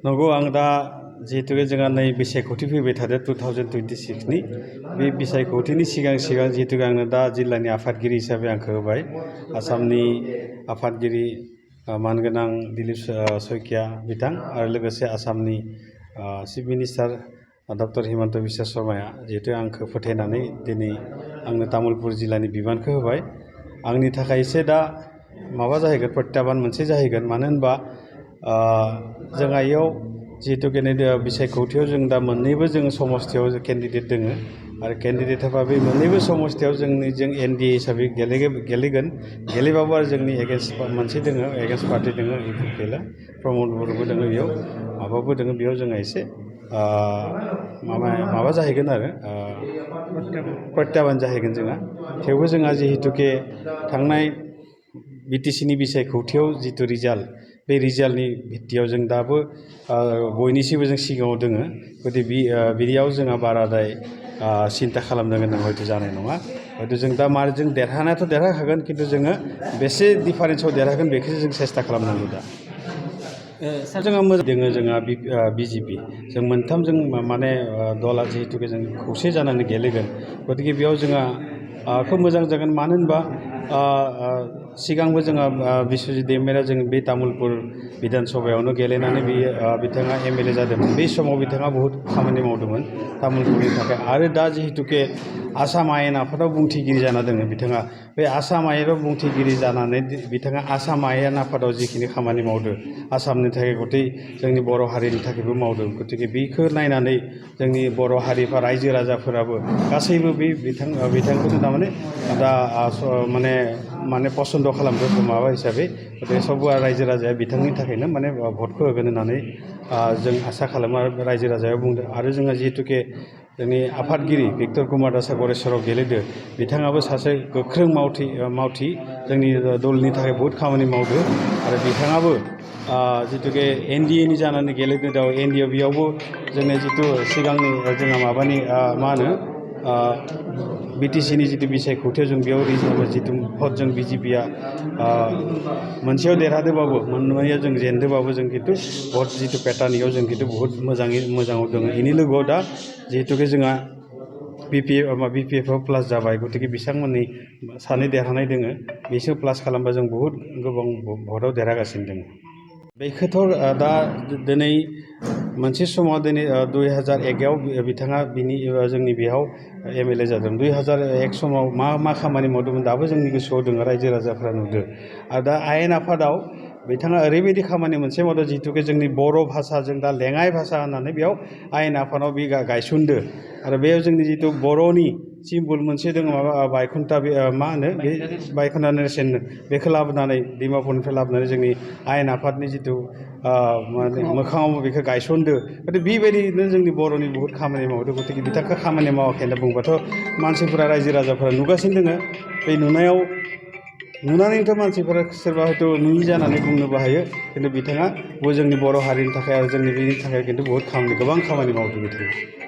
नंगौ आं दा जिहेतु जोंहा नै बिसायख'थि फैबाय थादों 2026 नि बे बिसायख'थिनि सिगां जिहेतु आंनो दा जिल्लानि आफादगिरि हिसाबै आंखौ होबाय आसामनि आफादगिरि मानगोनां दिलीप शइकिया बिथां आरो लोगोसे आसामनि chief minister doctor Himanta Biswa शर्माया जिहेतु आंखौ फोथायनानै दिनै आंनो तामुलपुर जिल्लानि बिबानखौ होबाय आंनि थाखाय एसे दा माबा जाहैगोन प्रत्याबान मोनसे जाहैगोन मानो होनबा जोंहा इयाव जिहेतु बिसायख'थियाव जों दा मोननैबो जों समस्थियाव केन्डिडेट दोङो आरो केन्डिडेटआ बे मोननैबो समस्थियाव जों एनडिए हिसाबै गेलेगोन गेलेबाबो आरो जोंनि एगेन्स्ट मोनसे दोङो एगेन्स्ट पार्टि दोङो इउपिपिएलआ प्रमद बर'बो दोङो बेयाव माबाबो दोङो बेयाव जोंहा एसे माबा जाहैगोन आरो प्रत्याबान जाहैगोन जोंहा थेवबो जोंहा जिहेतुके थांनाय बिटिसिनि बिसायख'थियाव जितु रिजाल्ट बे रिजाल्टनि भित्तियाव जों दाबो बयनिसिबो जों सिगाङाव दोङो गतिके बियाव जोंहा बाराद्राय सिन्था खालामनो गोनां हयथ' जानाय नङा हयथ' जों दा जों देरहानायाथ' देरहाखागोन खिन्थु जोङो बेसे डिफारेन्सआव देरहागोन बेखौसो जों सेस्था खालामनांगौ दा जोंहा मोजां दोङो जोंहा बिजेपि जों मोनथाम जों माने दला जिहेतुके जों खौसे जानानै गेलेगोन गतिके बेयाव जोंहा खोब मोजां जागोन मानो होनबा सिगांबो जोंहा बिश्वजित दैमारिया जों बे तामुलपुर बिधान सभायावनो गेलेनानै बिथाङा एमएलए जादोंमोन बे समाव बिथाङा बहुत खामानि मावदोंमोन तामुलपुरनि थाखाय आरो दा जिहेतुके आसाम आयेन आफादाव बुंथिगिरि जाना दङ बिथाङा बे आसाम आयेनाव बुंथिगिरि जानानै बिथाङा आसाम आयेन आफादाव जिखिनि खामानि मावदों आसामनि थाखाय गतै जोंनि बर' हारिनि थाखायबो मावदों गतिके बेखौ नायनानै जोंनि बर' हारिफोरा रायजो राजाफोराबो गासैबो बे बिथांखौनो थारमाने दा माने पसन्द खालामदों माबा हिसाबै गतिके सबबो रायजो राजाया बिथांनि थाखायनो माने भटखौ होगोन होननानै जों आसा खालामो आरो रायजो राजाया बुंदों आरो जोंहा जिहेतुके जोंनि आफादगिरि भिक्टर कुमार दासआ गरेस्वराव गेलेदों बिथाङाबो सासे गोख्रों मावथि जोंनि दलनि थाखाय बहुत खामानि मावदों आरो बिथाङाबो जितुके एनडिएनि जानानै गेलेदों दा एनडिए बेयावबो जोंनि जितु सिगांनि जोंहा माबानि मा होनो बिटिसिनि जितु बिसायख'थियाव जों बेयाव जितु भट जों बिजेपिया मोनसेयाव देरहादोंबाबो मोननैयाव जों जेनदोंबाबो जों खिन्थु भट जितु पेटार्ननियाव जों खिन्थु बहुत मोजाङाव दङ बेनि लोगोआव दा जिहेतुके जोंहा बिपिएफआव प्लास जाबाय गतिके बिथांमोननि सानै देरहानाय दोङो बिसोर प्लास खालामबा जों बहुत गोबां भटआव देरहागासिनो दङ बेखौथ' दा दिनै मोनसे समाव दिनै 2001आव बिथाङा जोंनि बेयाव एमएलए जादों 2001 समाव मा खामानि मावदोंमोन दाबो जोंनि गोसोआव दङ रायजो राजाफ्रा नुदों आरो दा आयेन आफादाव बिथाङा ओरैबायदि खामानि मोनसे मावदों जिहेतुके जोंनि बर' भाषाजों दा लेङाइ भाषा होननानै बेयाव आयेन आफादाव बे गायसनदों आरो बेयाव जोंनि जितु बर'नि सिम्बल मोनसे दङ माबा बायखुन्था मा होनो बे बायखुन्था नेरसोन बेखौ लाबोनानै डिमापुरनिफ्राय लाबोनानै जोंनि आयेन आफादनि जितु मोखाङाव बेखौ गायसनदों गतिके बेबायदिनो जोंनि बर'नि बहुत खामानि मावदों गतिके बिथांखौ खामानि मावाखै होनना बुंबाथ' मानसिफोरा रायजो राजाफोरा नुगासिनो दङ बे नुनानैथ' मानसिफोरा सोरबा हयथ' नुयि जानानै बुंनोबो हायो खिन्थु बिथाङा जोंनि बर' हारिनि थाखाय आरो जोंनि बेनि थाखाय खिन्थु बहुत गोबां खामानि मावदों बिथाङा